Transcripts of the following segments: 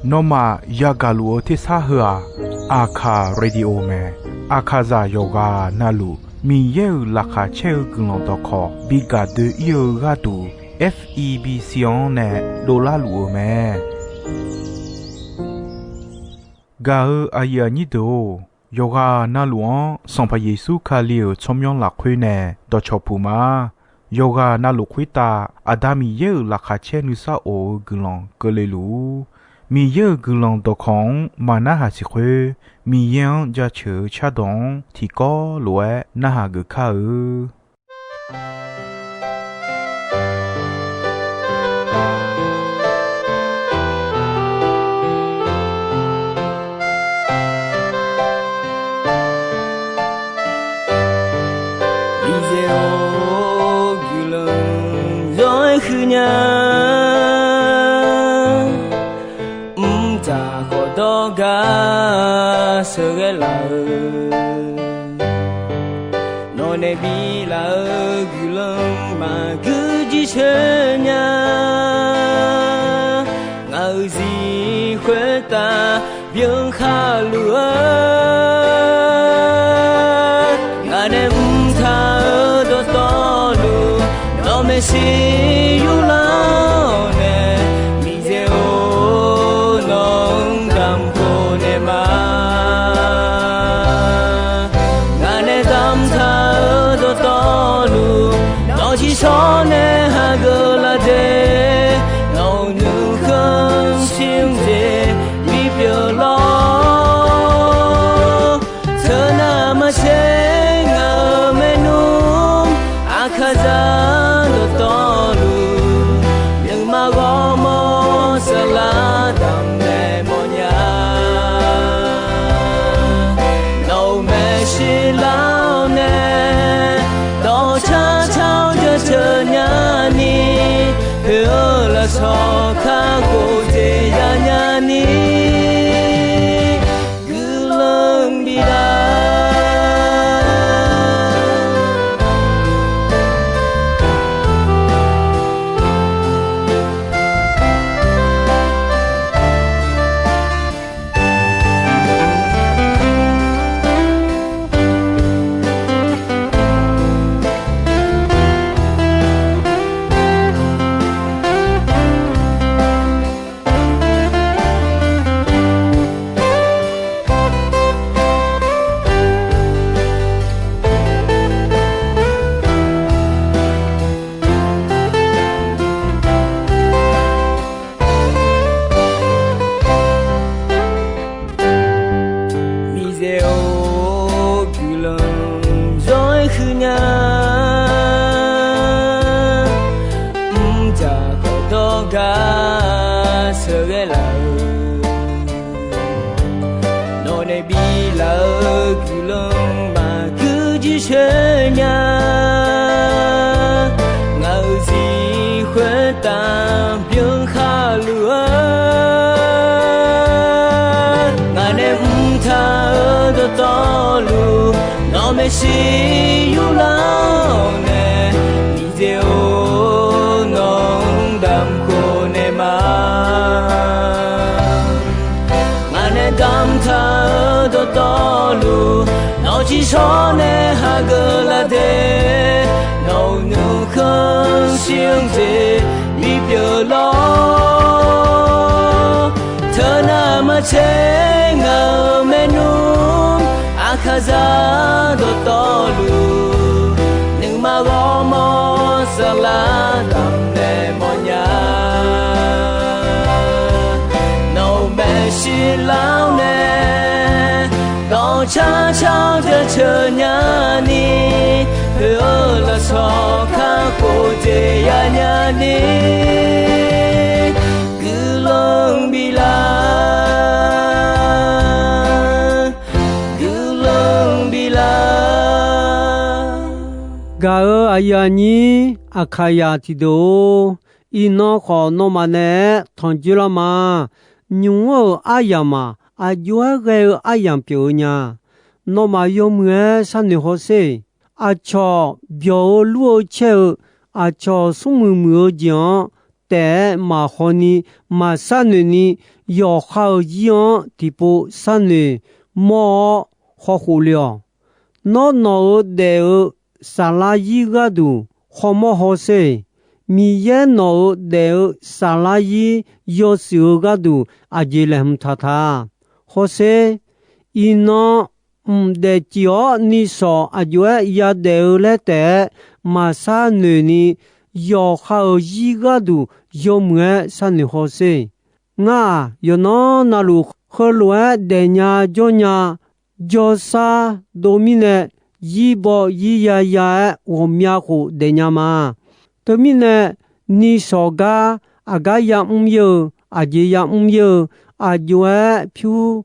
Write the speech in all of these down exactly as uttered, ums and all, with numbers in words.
Nawmaf yagaq luf-eu tersar heu-aq, Aqkaq Radio mae. Aqkaqzaq yawqghaq navluf Miqyaer-euq laqkhaq caer-eu guiqlanq dawqkawq bi gaq doe-ir-eu gharduq, F E B C-anr nae dovlar luf-eu mae. Gaq-eu aqyuif aqnyir deuq-or, yawqghaq navluf-anr Sanqpaq Yeqsur Kali-euq tsawrmyanr lafkhoer nae dawqcawq puq ma. Yawqghaq navluf khoertav Aqda Miqyaer-euq laqkhaq caer nuisar of-eu guiqlanq keuvle luf-ur. Miqyaer-euq guiqlanq dawqkawq-anr maqnarhaq siq khoer, Miqyaer-anr jaceuq-eu cardawq-anr tiqkawv lof-aer narhaq geuf kar-eu. Miqyaer-or, guiqlanq zawr-aer huiq nya. Mqtav khawf dawrgar sheuqghae laf-eu, nawq nae bilaf-eu guiqlanq maqgui jircoer nya. Ngaq-euq zir khoertav byan khar luf-eu, ngaq nae mqtav-eu dawqtawvluf, nawq maeqshi yurlar-awr nae, Miqyaer-or, nawq-anr damq khof naeq ma. Ngaq nae damqtaq-eu dawqtawvluf, nawq-eu tsiqshawr nae hageuf laf de, nawq-euq nuikhanr shir-anr jeq bipyeuf lawr. Teunav maqtser ngaq-euq maernmr, Aqkaqzaq dawqtawvluf, nuima ghawrmawr saflar damqnaeq mawfnya. Nawq-euq maeqshi lar-awr nae, dawqcar car-awr jaceuq nyani, poeq-eu lafsawq kakhof jeq yanya ni, guiqlanq bif lar. Miqyaer-or, guiqlanq zawr-aer huiqnya. Mrjaq khawf dawrgar sheuqghae laf-eu, nawq nae biflaf-eu guiqlanq maqgui jircoer nya. Ngaq-euq zir khoertav byan khar luf-eu, ngaq nae mrtaq-eu dawqtawvluf, nawq maeqshi yurlar-awr nae, Miqyaer-or, nawq-anr damq khof naeq ma. Ngaq nae damqtaq-eu dawqtawvluf, nawq-eu tsiqshawr nae hageuf laf de, nawq-euq nuikhanr shir-anr jeq bipyeuf lawr. Teunav maqtser ngaq-euq maernmr, Aqkaqzaq dawqtawvluf, nuima ghawrmawr saflar damqnaeq mawfnya. Nawq-euq maeqshi lar-awr nae, dawqcar car-awr jaceuq nyani, poeq-eu lafsawq kakhof jeq yanya ni, guiqlanq biflaf, guiqlanq biflaf. Gaq-euq aqyuif aqnyir Aqkaqzaq tiqdeuq-or, iqnan khawf nawmaf naeq-aer tanqjoerlar ma. Nymq-mr-euq aryamq-aq, aqjox-aer ghae-eu aryamq pyeuf-eu nya. Nawmaf yawmuiq-aer sharnoeq hawsher. Aqcawq byawq-eu lur-eu caer-eu, aqcawq smrmuiq muiq-eu jeq-anr taef-aer maqhaw ni, maqsharnoeq ni, yawqha-euq zir-anr tiqpov sharnoeq mawr-awr khawkhof le-awq. Nawr, nawq-euq daef-eu saflar zir gharduq khawmawr hawsher. Miqyaer nawq-euq daef-eu saflar zir yawshuif-eu gharduq aqjeq laeqhmq taq ta. Hawsher. Iqnan mq daefcif-awr nishawq aqjox-aer yadaef-eu laer taef-aer maqsharnoeq ni, yawqha-euq zir gharduq yawmuiq-aer sharnoeq hawsher. Ngar-aq, yawqnan navluf heulof-aer daefnya jawrnya, jawrshar dov mirnae, zirbaw zir yaya-aer ghawqmya khof daefnya ma. Teumirnae, nishawq gar aqgar yamr ir-eu, aqjeq yamr ir-eu, aqjox-aer pyur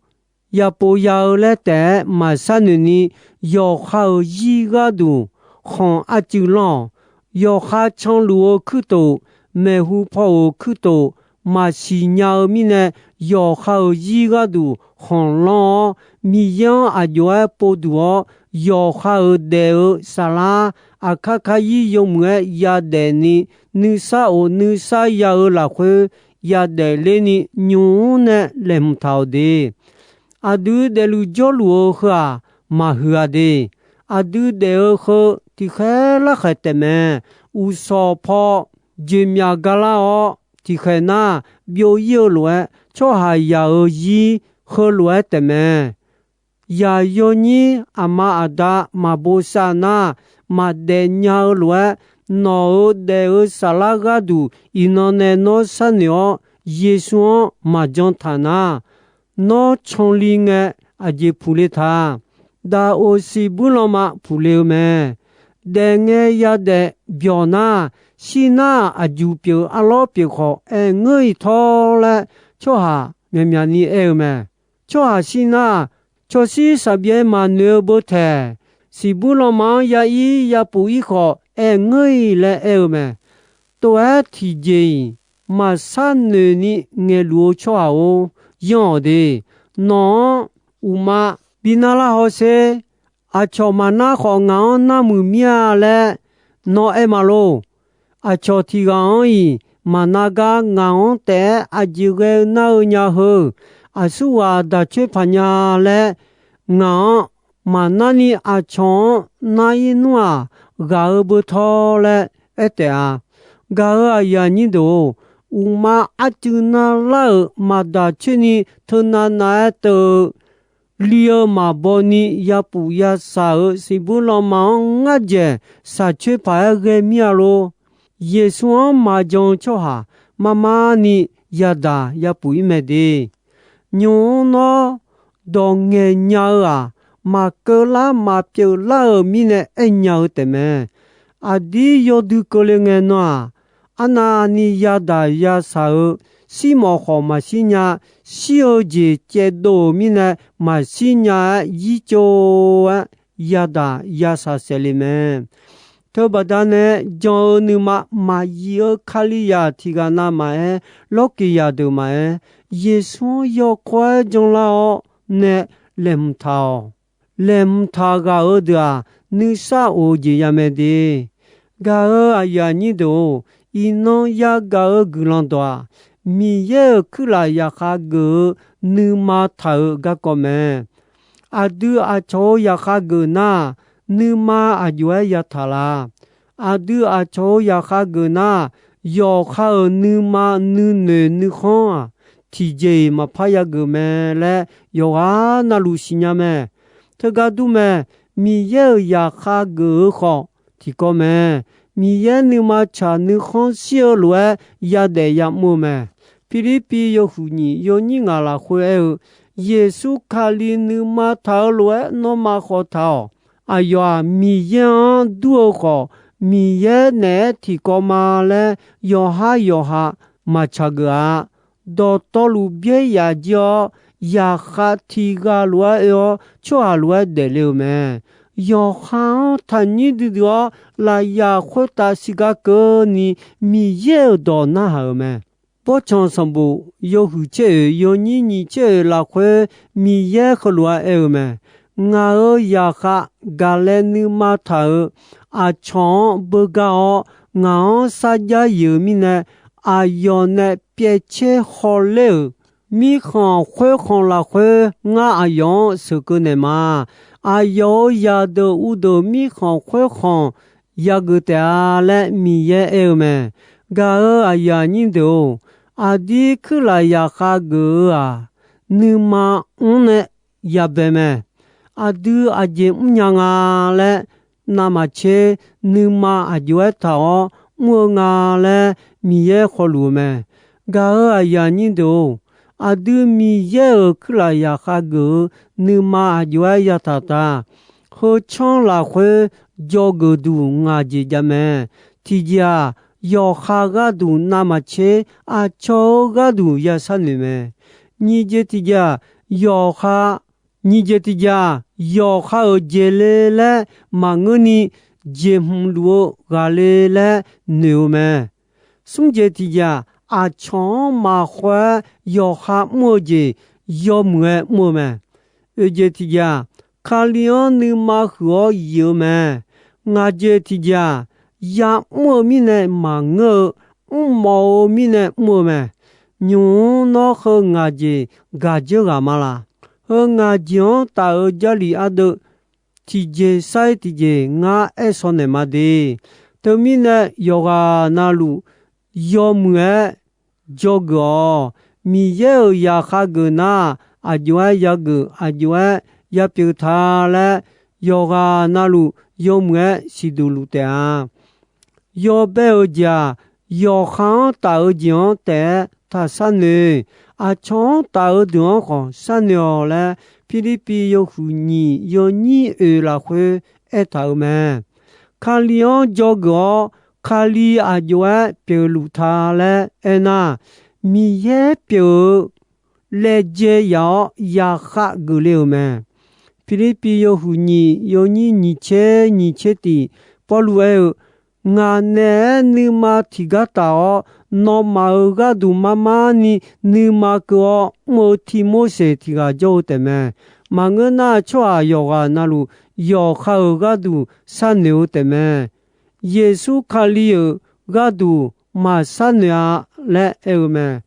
yapov ya-eu laer taef-aer maqsharnoeq ni, yawqha-euq zir gharduq khanq arcuiv lanr-awq. Yawqha canluf-eu kuirtof, maeqhu paw-euq kuirtof maqsiq nya-eu mirnae, yawqha-euq zir gharduq khanq lanr-awr, Miqyaer-anr aqjox-aer povduq-awr, yawqha-euq daef-eu saflar aqkar kar zir yawmuiq-aer yadaef ni, nuisar of nuisar ya-eu lafkhoer yadaef ler ni, nymq mr nae laeqhmq taq-awq de. Aqdui daefluf jawrluf-eu heu-aq, maqhuiq-a de. Aqdui daef-eu heu tiqkhaer larkhaeq taefmae. Uqshawq paw jeqmyaq galar-awr, tiqkhaeq nar byov ir-eu lof-aer, tsawrhaqzaq-euq zir heulof-aer taefmae. Yaq yawnyir aqma aqda maqbo sav nar, maqdaef nya-eu lof-aer, nawq-euq daef-eu saflar gharduq iqnan nae nawr sharnoeq-awr, Yeqsur-anr maqjan taq nar, nawr canli ngae aqjeq puqle ta. Daqoq siqbuir lanma puqle-eu mae. Daefngae yadaef byawq nar, shir nar aqjuq pyeuf arlawr pyeuf khawf aer ngeur-iq tawr laer, tsawrhaq myaqmyaq ni aer-eu mae. Tsawrhaq shir nar, cawshir shaqbyaev maqnoeq-eu beu taeq, siqbuir lanma-anr ya ir ya puf ir khawf aer ngeur-iq laer aer-eu mae. Tov-aer tiqjeq-iq maqsharnoeq ni ngaeqluf-eu tsawrhaq-or, yanr-awq de. Nawq-anr uqma bi narlar hawsher. Aqcawq maqnar khawf ngaq-anr narmuiq mir-a laer nawr aer ma lor. Aqcawq tiq ghaq-anr-iq maqnar gar ngaq-anr taef-aer aqjeq ghae-eu nar-eu nya heu, aqsurghaq daq coer paq nya laer ngaq-anr maqnar ni aqcawq-anr nar ir nmr-aq, ghaq-eu beu tawr laer aer taef-a. Gaq-euq aqyuif aqnyir deuq-or, uqma arcuiv narlar-euq maqdaq coer ni teunav nav-aer teuv-eu li-eu maqbaw ni yapuf yashaq-euq siqbuir lanma-anr ngar dzaeq shaqcoer paq-aer ghae mir-a lor. Yeqsur-anr maqjan-eu tsawrhaq marmar ni yadaq yapuf ir mae de. Nymq-mr nawr dawq ngaeq nya-eu-aq, maqkeuv lar maqpyeuf lar-euq mirnae aer nya-eu taefmae. Aqdir yawdui keuvle ngae nan-aq, arnavni yadaq yashaq-eu, shir mawf khawf maqshir nya, shir-eu jeq caevdov-euq mirnae maqshir nya-aer yircov-aer yadaq yashaq saef le mae. Teubaqda nae jan-eu nuima maqyif-eu Kalizaq tiq ghaq navmaqaer, lawrkiq zaqdeuq maqaer, Yeqsur-anr yawkawr-aer janlar-awr nae laeqhmq taq-awq. Laeqhmq taq ghaq-eu deuq-aq, nuisar of-eu jeq ya mae de. Gaq-euq aqyuif aqnyir deuq-or, iqnan yagaq-eu guiqlanq dawq-aq, Miqyaer-euq kuirlaf zaqkhav geuf-eu nuima taq-euq garkawv mae. Aqdui aqcawq-euq zaqkhav geuf nar, nuima aqjox-aer yataq la? Aqdui aqcawq-euq zaqkhav geuf nar, yawqha-euq nuima nuinoeq nuikhanr-aq, tiqjeq-iq maqpar yageuf mae laer yawqghaq navluf siqnya mae. Teugar dur mae. Miqyaer-euq zaqkhav geuf-eu khawf tiqkawv mae. Miqyaer nuima tsaq nuikhanr shir-eu lof-aer yadaef yamr-eu mae. Pirlirpiv yawhuiq nyiq yawnyir ngaq lafkhoer aer-eu, Yeqsur Kali nuima taq-eu lof-aer nawmaf khawf taq-awq. Aqyawf-aq, Miqyaer-anr dur-eu khawf, Miqyaer naeq-aer tiqkawv ma laer yawqhar yawqha maqtsaq geuf-a. Dawqtawvluf byaer yaf jir-awr, zaqkhav tiq ghaq lof-aer oe-awr, tsawrhaq lof-aer daefle-euq mae. Yawqha-anr taqnyir duidui-awr, lafyaq khoertav siqgar keuvni Miqyaer-euq dawq narhaq-euq mae. Bawrtsanq sanqbof yawhuiq tser oeq yawnyir nyiq tser oeq lafkhoer Miqyaer heulof-aer aer-eu mae. Ngaq-euq zaqkhav gaqlae nuima taq-euq aqcawq-anr beugar-awr, ngaq-anr sarjax yif-eu mirnae, aqyawf nae pyaev tser hawler-euq mirkhanq khoerkhanq lafkhoer ngar aqyawf-anr sheuqkeuv naeq ma. Aqyawf-euq zaqdeuq uvdeuq mirkhanq khoerkhanq yageuf taef-a laer Miqyaer aer-eu mae. Gaq-euq aqyuif aqnyir deuq-or, aqdir kuirlaf zaqkhav geuf-eu-aq, nuima mr nae yabae mae. Aqdui aqjeq mrnya nga laer navmaqtser nuima aq jov-aer taq-awr mr-eu nga laer Miqyaer khawluf-eu mae. Gaq-euq aqyuif aqnyir deuq-or, aqdui Miqyaer-euq kuirlaf zaqkhav geuf-eu nuima aq jov-aer yataq taq. Heu tsanr lafkhoer dzawgeuf duq ngaq jeq jav mae. Tiqjeq-aq, yawqha gharduq navmaqtser aqcawq-euq gharduq ya sharnoeq mae. Nyiq jeq tiqjeq-aq, yawqha nyiq jeq tiqjeq-aq, yawqha-euq jeq le laer maqngeurni jeqhmq luf-eu ghaqle laer noeq-eu mae. Smr jeq tiqjeq-aq, aqcawq-anr maqkhaw-aer yawqha mr-eu jeq yawmuiq-aer mr-eu mae. Oeq jeq tiqjeq-aq, Kali-anr nuima huiq-awr yif-eu mae. Ngaq jeq tiqjeq-aq, ya'mr-eu mirnae maqngeur-eu, mrmawf-eu mirnae mr-eu mae. Nymq-mr nawr heu ngaq jeq gaq dzeur ghaq ma laq? Heu ngaq jeq-anr taf-eu Jarlif ardeuv tiqjeq sair tiqjeq ngar aer shaw naeq ma de. Teumirnae yawqghaq navluf yawmuiq-aer dzawgeuf-awq. Miqyaer-euq zaqkhav geuf nar, aq jov-aer yageuf, aq jov-aer yapyeuf ta laer, yawqghaq navluf yawmuiq-aer siqduq luf taef-a. Yawbae-euq jeq-aq, yawqha-anr taf-eu jeq-anr taef-aer taq sharnoeq. Aqcawq-anr taf-eu deuq-anr khawf sharnoeq-awq laer, Pirlirpiv yawhuiq nyiq yawnyir oeq lafkhoer aertaq-euq mae. Kali-anr dzawgeuf-awr, Kali aq jov-aer pyeufluf ta laer aernar, Miqyaer pyeuf-eu laejae yaf-awr yaqkhav geufle-euq mae. Pirlirpiv yawhuiq nyiq yawnyir nyiq tser nyiq tser tiq, Pawrluv aer-eu, Ngaq naeq-aer nuima tiqgar taf-awr, nawmaf-euq gharduq mar mar ni nuima keuv-awr mr-eu Tivmorseq tiq ghaq jawr-eu taef mae. Maqngeur nar, tsawrhaq yawqghaq navluf yawqha-euq gharduq sharnoeq-eu taef mae. Yeqsur Kali-euq gharduq maqsharnoeq-a laer aer-eu mae.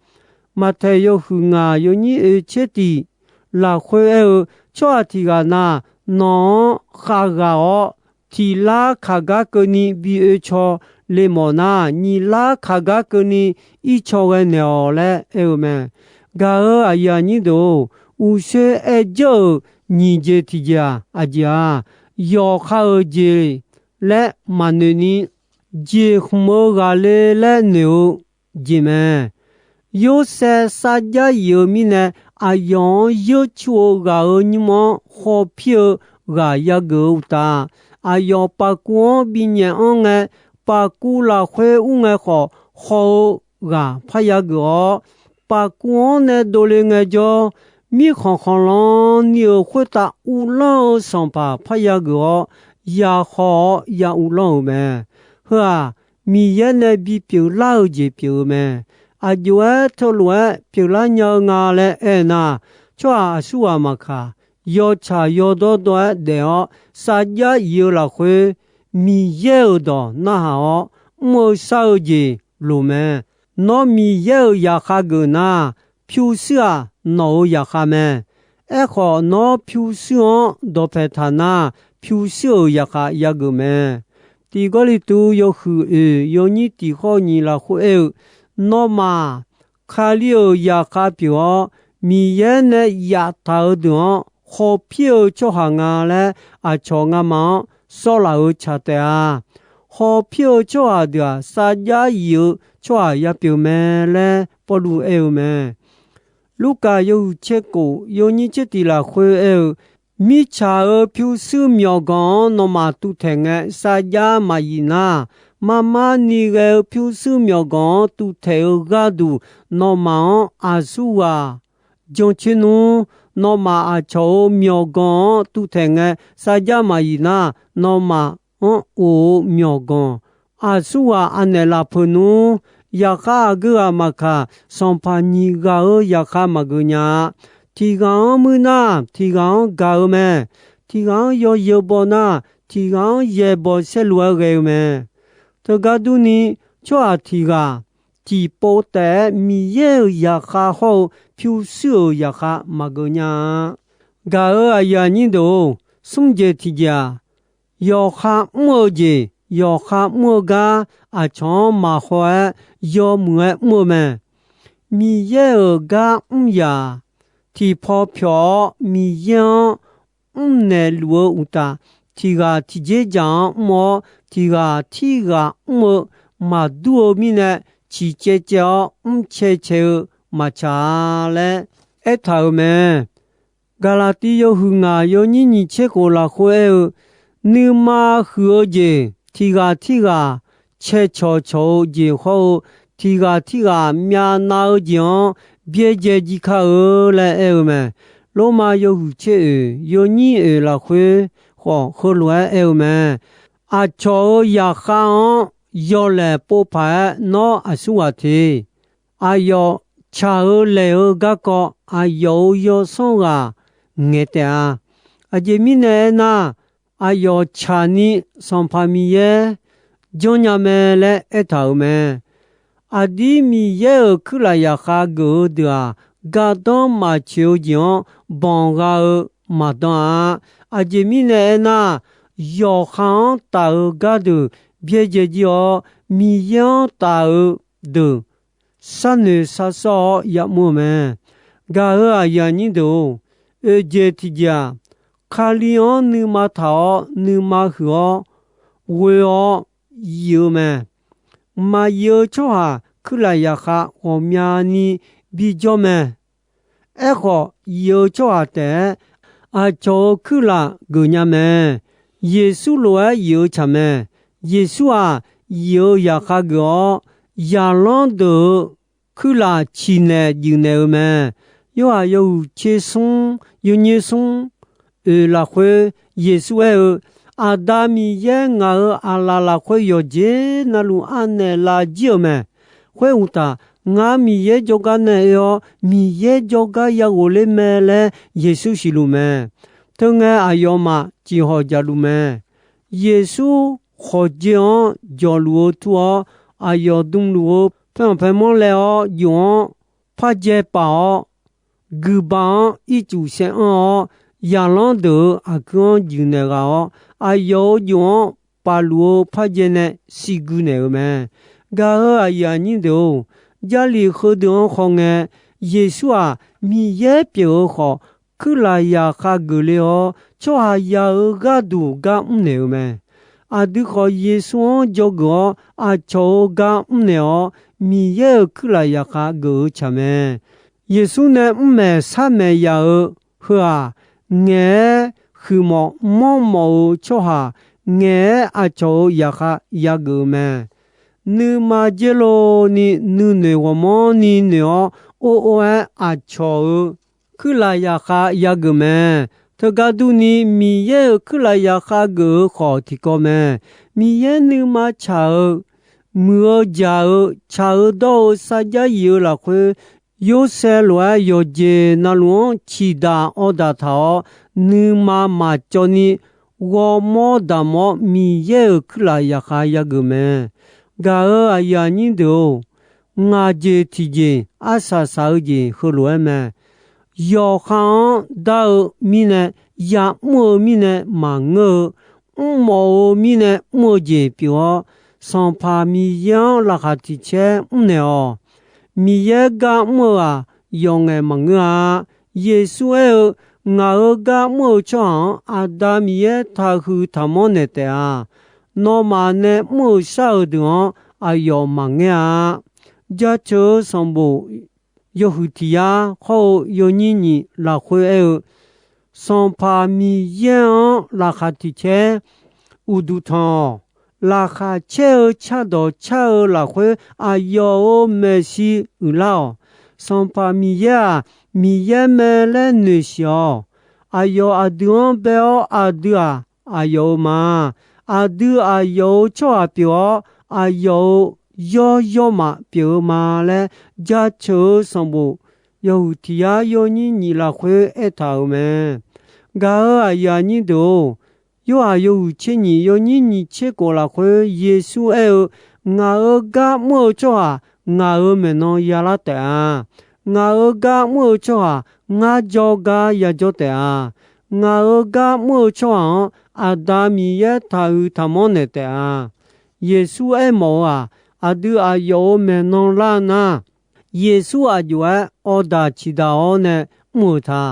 Maqtaeq yawhuiq ngaq yawnyir oeq tser tiq lafkhoer aer-eu, Tsawrhaq tiq ghaq na, nawq-anr khavghaq-awr, tiq lar kaqgar keuvni bi oe caw le mawf nar, nyiq lar kaqgar keuvni ircaw ghae naeq-awq laer aer-eu mae. Gaq-euq aqyuif aqnyir deuq-or, uqshoe aer jawr-euq nyiq jeq tiqjeq-aq, aqjeq-aq, yawqha-euq jeq laer maqnoeq ni, jeqhmq-eu ghaqle laer noeq-eu jeq mae. Yorsaev sarjax yif-eu mirnae, aqyawf-anr yeurcur-eu ghaq-euq nymr-anr khawpir-eu ghaq yageuf-eu uqtaf, aqyawf paqkuv-anr binyaef anr ngae, paqkuv lafkhoer ur ngae khawf, haw-eu ghaq parya geuf-awr, paqkuv-anr nae dovle ngaejawr, mirkhanq khanqlan ni-euq khoertav uvlanr-eu sanqpaq parya geuf-awr, ya haw-awr ya uvlanr-euq mae. Heu-aq, Miqyaer nae bipyeuf lar-eu jeq pyeuf-eu mae. Aq jov-aer teulof-aer pyeuflar nya-eu nga laer aernar, tsawrhaq aqsurghaq maqkaq, yawtsaq yawdawr dawr-aer daef-awr sarjax yif-eu lafkhoer, Miqyaer-euq dawq narhaq-awr mr-eu shar-eu jeq loq mae. Nawr Miqyaer-euq zaqkhav geuf nar, pyurshuir-aq nawq-euq zaqkhav mae. Aerkhawf, nawr pyurshuir-anr dawqpae taq nar, pyurshuir-euq zaqkhav yageuf mae. Tiq Gawrliqtu yawhuiq oeq yawnyir tiq khawr nyiq lafkhoer aer-eu, Nawmaf, Kali-euq zaqkhav pyeuf-awr, Miqyaer nae yaftaq-eu deuq-anr khawpir-eu tsawrhaq nga laer, aqcawq ngamaf-anr sawrlaf-euq tsaq taef-a. Hawpir-eu tsawrhaq deuq-aq, sarjax yif-eu tsawrhaq yapyeuf mae laer Pawrluv aer-eu mae. Lurkaf yawhuiq tser kof yawnyir tser tiq lafkhoer aer-eu, Mirtsaq-euq pyurshuir myawqganq-anr nawmaf tuvtaeq ngae, sarjax maqyif nar, mar mar ni ghae-eu pyurshuir myawqganq-anr tuvtaeq-eu gharduq, nawmaf-anr aqsurghaq jancoer nmr. Nawmaf aqcawq-euq myawqganq-anr tuvtaeq ngae, sarjax maqyif nar, nawmaf-anr of-eu myawqganq aqsurghaq anaeq lafpeuq nmr. Zaqkhav aqgeu ghaq maqkaq, sanqpaq nyiq ghaq-euq zaqkhav maqgeuf nya-a. Tiq ghaq-anr muir nar, tiq ghaq-anr gaq-eu mae. Tiq ghaq-anr yawzeu baw nar, tiq ghaq-anr yaeqbawq saerlu-aer ghae-eu mae. Teugar durni, tsawrhaq tiq ghaq tiqpov taef-aer Miqyaer-euq zaqkhav hawr-eu pyurshuir-euq zaqkhav maqgeuf nya-a. Gaq-euq aqyuif aqnyir deuq-or, smr jeq tiqjeq-aq, yawqha mr-eu jeq, yawqha mr-eu gar aqcawq-anr maqhaw-aer yawmuiq-aer mr-eu mae. Miqyaer-euq gar mr yaq, tiqpaw pyawq-awr Miqyaer-anr mrnaeq luf-eu uqtaf, tiq ghaq tiqjeq dzaq-anr mr-awr, tiq ghaq tirghaq mr-eu maqdur-eu mirnae, ciqcaev caev-awr mrcae cae-eu maqtsaq-a laer aertaq-euq mae. Gaqlaqtiv yawhuiq ngaq yawnyir nyiq tser khof lafkhoer aer-eu, nuima huiq-eu jeq tiq ghaq tirghaq cae cawqcawq-eu jeq hawr-eu, tiq ghaq tirghaq myavnav-eu jeq-anr byaerdzae jir kar-eu laer aer-eu mae. Lormav yawhuiq tser oeq yawnyir oeq lafkhoer khawf heulof-aer aer-eu mae. Aqcawq-euq zaqkhav-anr yawlaeq pov paq-aer nawr aqsur ghaq te. Aqyawf tsaq-eu laeq-eu garkawv aqyawf-euq yawsanr ghaq ngaeq taef-a. Aqjeq mirnae aernar, aqyawf tsaqni Sanqpaq Miqyaer janrnya mae laer aertaq-euq mae. Aqdir Miqyaer-euq kuirlaf zaqkhav geuf-eu deuq-aq, gardanr maqtsoeq-eu jeq-anr banq gha-eu maqdan-a. Aqjeq mirnae aernar, yawqha-anr taf-eu gardeuq byaerdzae jir-awr, Miqyaer-anr taf-eu deuq sharnoeq sharsawr-awr yamr-eu mae. Gaq-euq aqyuif aqnyir deuq-or, oeq jeq tiqjeq-aq, Kali-anr nuima taq-awr nuima huiq-awr ghoe-awr yif-eu mae. Maqyif-eu tsawrhaq kuirlaf zaqkhav ghawqmyani bijawr mae. Aerkhawf, yif-eu tsawrhaq taef-aer aqcawq-euq kuirlaf geufnya mae. Yeqsur lof-aer yif-eu tsaq mae. Yeqsur-aq, yif-eu zaqkhav geuf-awr, zaqlanr deuq-euq kuirlaf ciqnaeq juifnaeq-eu mae. Yorhaq yawhuiq tser smr yawnyir smr oeq lafkhoer Yeqsur aer-eu, Aqda Miqyaer ngaq-euq aqlaf lafkhoer yawqjeq navluf anaeq lavjir-euq mae. Khoeruqtaf, ngar Miqyaer jawrgar nae oe-awr, Miqyaer jawrgar yaghof ler mae laer Yeqsur siqluf mae. Teungae aqyawfmaf ciqhawq jaqluf mae. Yeqsur khawqdzae-anr jawqluf-eu tur-awr, aqyawf dmluf-eu paeanq paemanr laev-awr jov-anr pardzae paf-awr, guiqbaq-anr ircuf saev anr-awr, zaqlanr deuq-euq aqkuir-anr juifnaeq ghaq-awr, aqyawf-euq jov-anr pafluf-eu pardzae nae siqgui naeq-euq mae. Gaq-euq aqyuif aqnyir deuq-or, Jarlif heudeuq-anr khawngae, Yeqsur-aq, Miqyaer pyeuf-eu khawf, kuirlaf zaqkhav geufle-awr, tsawrhaqzaq-euq gharduq gar mrnaeq-eu mae. Aqdui khawf, Yeqsur-anr dzawgeuf-awr, aqcawq-euq gar mrnaeq-awr, Miqyaer-euq kuirlaf zaqkhav geuf-eu tsaq mae. Yeqsur nae mr maeq shar maeq yaf-euq heu-aq, ngaeq-aer huiqmawf manrmawf-eu tsawrhaq, ngaeq-aer aqcawq-euq zaqkhav yageuf-eu mae. Nuima dzer lov ni nuinoeq ghawqmanrni noeq-awr, or or-aer aqcawq-euq kuirlaf zaqkhav yageuf mae. Teugar durni, Miqyaer-euq kuirlaf zaqkhav geuf-eu khawf tiqkawv mae. Miqyaer nuima tsaq-eu, muiq-eu jaq-eu, tsaq-eu dawr-eu sarjax yif-eu lafkhoer, Yorsaev lof-aer yawqjeq navluf-anr ciqdaq awrdaq taq-awr, nuima maqcawv ni ghawrmawr damq-awr, Miqyaer-euq kuirlaf zaqkhav yageuf mae. Gaq-euq aqyuif aqnyir deuq-or, ngaq jeq tiqjeq arsaq saq-eu jeq heulof-aer mae. Yawqha-anr dar-eu mirnae, ya'mr-eu mirnae maqngeur-eu, mrmawf-eu mirnae mr-eu jeq pyeuf-awr, Sanqpaq Miqyaer-anr laqkhaq tiq caer mrnaeq-awq. Miqyaer gar mr-eu-aq, yawf ngaeq maqngeur-a. Yeqsur aer-eu, Ngaq-euq gar mr-eu tsawrhaq-anr Aqda Miqyaer taqhuiq taqmanr naeq taef-a. Nawmaf nae mr-euq shar-euq deuq-anr aqyawf maqngaer-a. Jaceuq-eu sanqbof yawhuiq tiq yar khawr-eu yawnyir nyiq lafkhoer aer-eu, Sanqpaq Miqyaer-anr laqkhaq tiq caer uqduq tanq-awq. Laqkhaq caer-eu cardawq car-eu lafkhoer aqyawf-euq maeqshi uiqlar-awq. Sanqpaq Miqyaer-aq, Miqyaer mae laer noeqsiq-awq. Aqyawf aqdui-anr bae-awr, aqdui-aq, aqyawf-euq ma. Aqdui aqyawf-euq tsawrhaq pyeuf-awr, aqyawf-euq yawr yawrmaf pyeuf-eu ma laer, Jaceuq-eu sanqbof yawhuiq tiq yar yawnyir nyiq lafkhoer aertaq-euq mae. Gaq-euq aqyuif aqnyir deuq-or, Yorhaq yawhuiq tser nyiq yawnyir nyiq tser khof lafkhoer Yeqsur aer-eu, Ngaq-euq gar mr-eu tsawrhaq ngaq-euq maeqnan yalar taef-a. Ngaq-euq gar mr-eu tsawrhaq ngar jawr gar yajawr taef-a. Ngaq-euq gar mr-eu tsawrhaq-anr Aqda Miqyaer taqhuiq taqmanr naeq taef-a. Yeqsur aermawf-eu-aq, aqdui aqyawf-euq maeqnan lar nar, Yeqsur aqjox-aer awqdaq ciqdaq-awr nae mr-euq ta.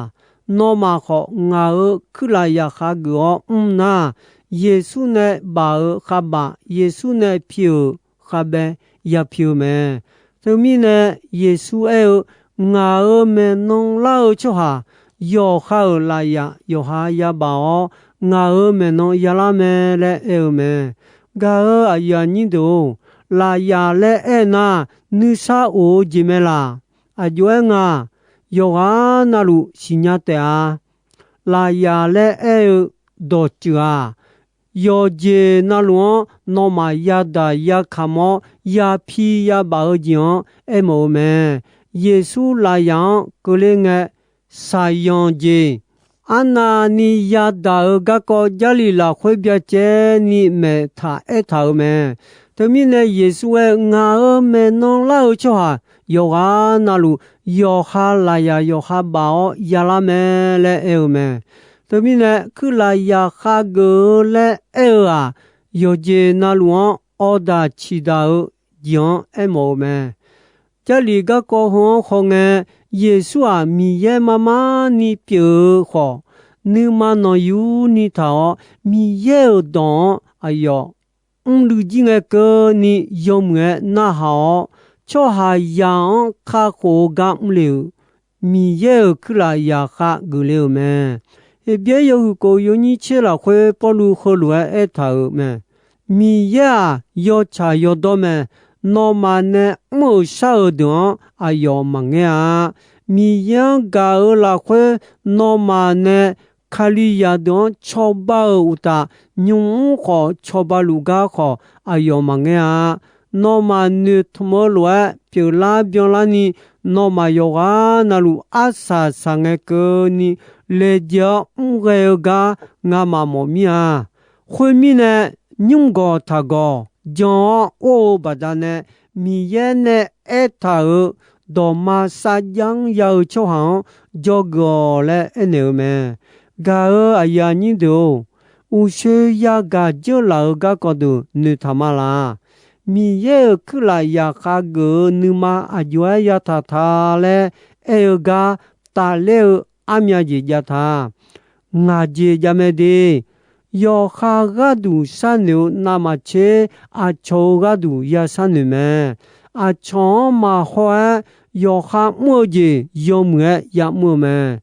Nawmaf khawf ngaq-euq kuirlaf zaqkhav geuf-awr mr nar, Yeqsur nae baf-eu khavbaf, Yeqsur nae pi-euq khavbae yapi-eu mae. Teumirnae Yeqsur aer-eu, Ngaq-euq maeqnan lar-eu tsawrhaq yawqha-euq lafyaf yawqha yabaf-awr, ngaq-euq maeqnan yalar mae laer aer-eu mae. Gaq-euq aqyuif aqnyir deuq-or, lafyaf laer aer nar, nuisar of-eu jeq mae laq. Aqjox-aer nga, yawqghaq navluf siqnya taef-a. Lafyaf laer aer-eu dawqtsuif-aq, yawqjeq navluf-anr nawmaf yadaq yakamq-awr yapi yabaf-eu jeq-anr aermawf-eu mae. Yeqsur lafyaf-anr keuvler ngae, shaqyanq jeq, arnavni yadaq-eu garkawv Jarlif lafkhoer byacaevni maeq taq aertaq-euq mae. Teumirnae Yeqsur aer-eu, Ngaq-euq maeqnan lar-eu tsawrhaq yawqghaq navluf yawqha lafyaf yawqha baf-awr yalar mae laer aer-eu mae. Teumirnae kuirlaf zaqkhav geuf-eu laer aer-eu-aq, yawqjeq navluf-anr awqdaq ciqdaq-eu jeq-anr aermawf-eu mae. Jarlif garkawv heu-anr khawngae, Yeqsur-aq Miqyaer mar mar ni pyeuf-eu khawf, nuima nanqyurni taq-awr Miqyaer-euq dawq-anr aqyawf mrluiv jir ngae keuvni yawmuiq-aer narhaq-awr, tsawrhaqzaq-anr kakhof-eu gar mrle-euq Miqyaer-euq kuirlaf zaqkhav geufle-euq mae. Heqbyaer yawhuiq kof yawnyir tser lafkhoer Pawrluv heulof-aer aertaq-euq mae. Miqyaer-aq yawtsaq yawdawr mae. Nawmaf nae mr-euq shar-euq deuq-anr aqyawf maqngaer-a. Miqyaer-anr gaq-euq lafkhoer nawmaf nae Kalizaq deuq-anr cawba-euq uqtaf, nymq-mr khawf cawba luf gar khawf aqyawf maqngaer-a. Nawmaf noeqtmq-eu lof-aer pyeuflar byanlarni, nawmaf yawqghaq navluf arsaq saq ngae keuvni laejae-awr mr ghae-eu gar ngamaf mawf mir-a. Khoermirnae, nymr gawq taq gawq jan-awr or-eu baqdanae, Miqyaer nae aertaq-euq dawqma sarjax-anr ya-eu tsawrhaq-anr dzawgeuf-awq laer aernaeq-eu mae. Gaq-euq aqyuif aqnyir deuq-or, uqshoe yagaq dzeurlaf-euq garkawv deuq noeqtaq ma laq. Miqyaer-euq kuirlaf zaqkhav geuf-eu nuima aqjox-aer yataq ta laer aer-eu gar tafler-eu armya jeq jav ta. Ngaq jeq jav mae de. Yawqha gharduq sharnoeq-eu navmaqtser aqcawq-euq gharduq ya sharnoeq mae. Aqcawq-anr maqhaw-aer yawqha mr-eu jeq yawmuiq-aer ya'mr-eu mae.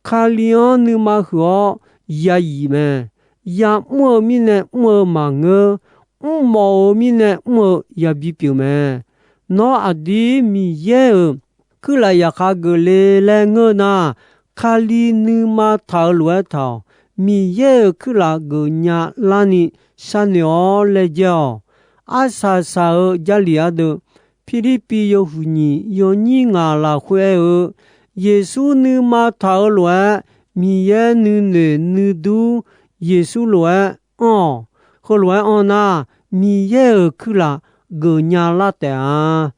Kali-anr nuima huiq-awr ya yif mae. Ya'mr-eu mirnae mr-eu maqngeur. Mrmawf-euq mirnae mr-eu yabi pyeuf mae. Nawr aqdir Miqyaer-euq kuirlaf zaqkhav geufle laer ngeur nar, Kali nuima taq-euq lof-aer taq-awq. Miqyaer-euq kuirlaf geufnya larni sharnoeq-awr laejae-awq. Arsaq saq-euq Jarlif ardeuv, Pirlirpiv yawhuiq nyiq yawnyir ngaq lafkhoer aer-eu, Yeqsur nuima taq-eu lof-aer Miqyaer nuinoeq nuidur, Yeqsur lof-aer anr-awq. Heulof-aer anr nar, Miqyaer-euq kuirlaf geufnya lar taef-a.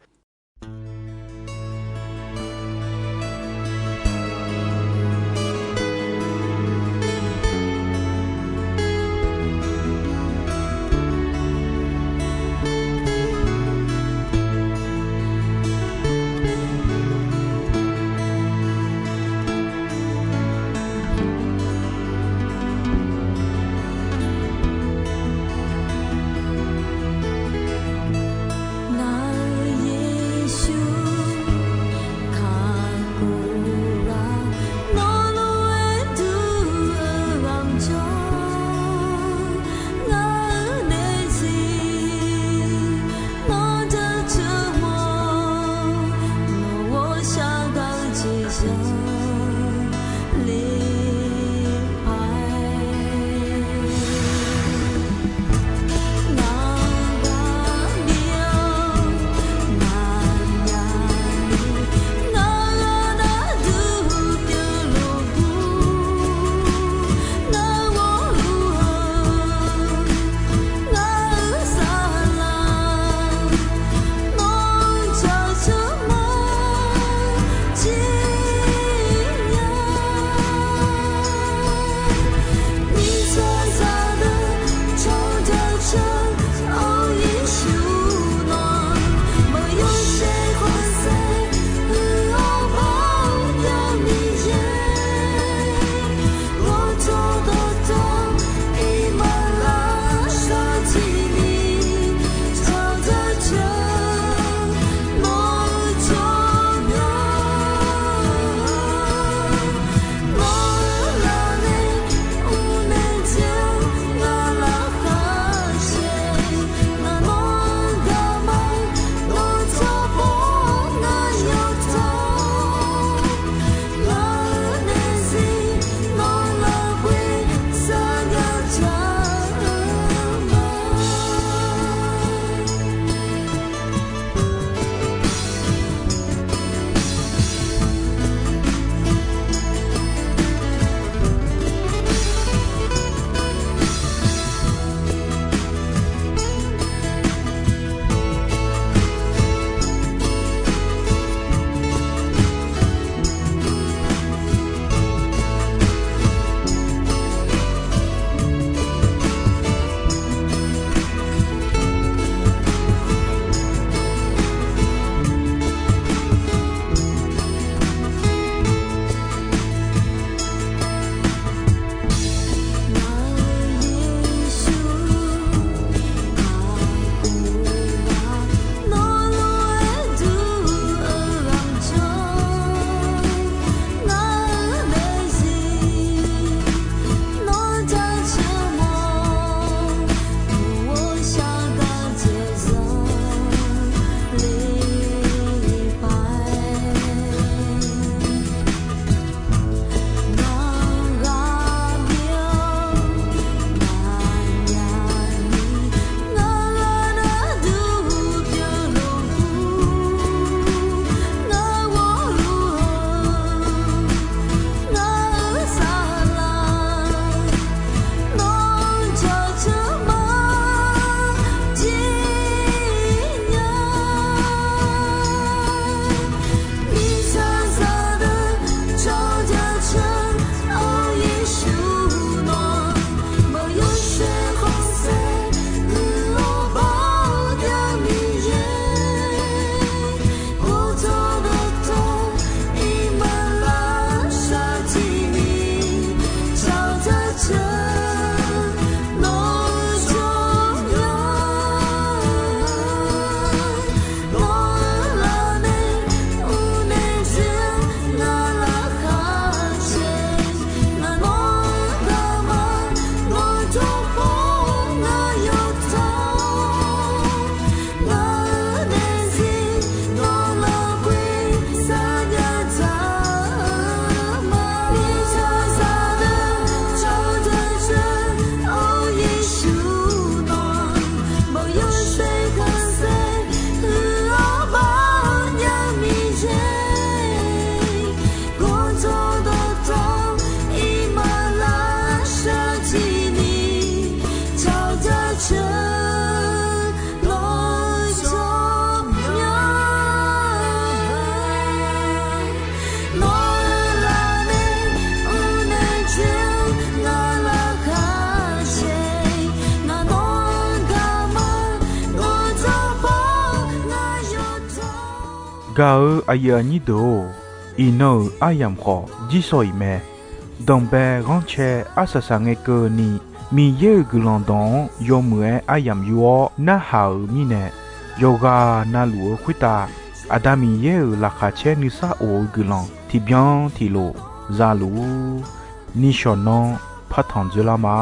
Gaq-eu aqyuif aqnyir deuq-or, iqnan-euq aryamq khawf jirsawq iq mae. Danqbae ghanrcae arsaq saq ngae keuvni, Miqyaer-euq guiqlanq dawq-anr yawmuiq-aer aryamq yur-awr narhaq-euq mirnae, yawqghaq navluf-eu khoertav Aqda Miqyaer-euq laqkhaq caer nuisar of-eu guiqlanq tiqbyan tiqlof za luf-ur. Nishawq nanr partanq dzoerlar ma.